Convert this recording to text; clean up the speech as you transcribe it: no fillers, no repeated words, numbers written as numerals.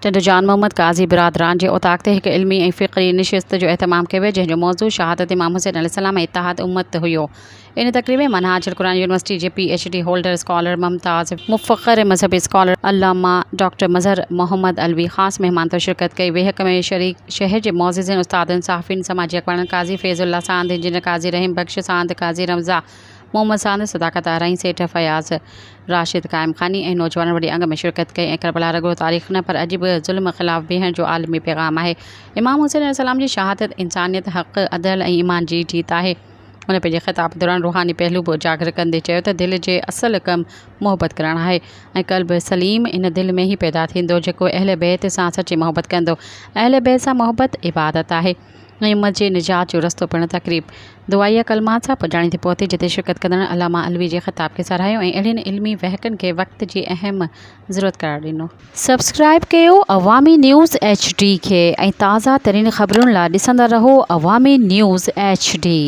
ٽنڊو جان محمد قاضي برادران جي اوطاق تي هڪ علمي ۽ فڪري نشست جو اهتمام ڪيو ويو، جنهن جو موضوع شهادت امام حسين عليه السلام ۽ اتحاد امت هيو. ان تقريب ۾ منهاج القرآن يونيورسٽي جي P H D holder scholar Mumtaz Mufakkir مذهبي اسڪالر علامه ڊاڪٽر مظهر محمد علوي خاص مهمان طور شرڪت ڪئي. ويهڪ ۾ شريڪ شهر جي معززين، استادن، صحافين، سماجي اڳواڻن قاضي فيض الله ساند، انجنيئر قاضي رحيم بخش ساند، قاضي رمضا محمد ساند، صداقت آرائين، سيٺ فياض راشد قائم خاني ۽ نوجوانن وڏي انگ ۾ شرڪت ڪئي ۽ ڪربلا رڳو تاريخ نه پر اڄ به ظلم خلاف بيهڻ جو عالمي پيغام آهي. امام حسين عليه السلام جي شهادت انسانيت، حق، عدل ۽ ايمان جي جيت آهي. هن پنهنجي خطاب دوران روحاني پهلو به اجاگر ڪندي چيو ته دل جي اصل ڪم محبت ڪرڻ آهي ۽ قلب سليم ان دل ۾ ئي پيدا ٿيندو جيڪو اهل بيت سان سچي محبت ڪندو. اهل بيت سان محبت عبادت آهي. ۽ امت جي نجات جو رستو پڻ تقريب دعائيه ڪلمات سان پڄاڻي تي پهتي جتي شرڪت ڪندڙن علامه علوي جي خطاب کي ساراهيو ۽ اهڙين علمي ويهڪن کي وقت جي اهم ضرورت قرار ڏنو. سبسڪرائيب ڪيو عوامي نيوز ايڇ ڊي کي ۽ تازه ترين خبرن لا ڏسندا رهو عوامي نيوز ايڇ ڊي.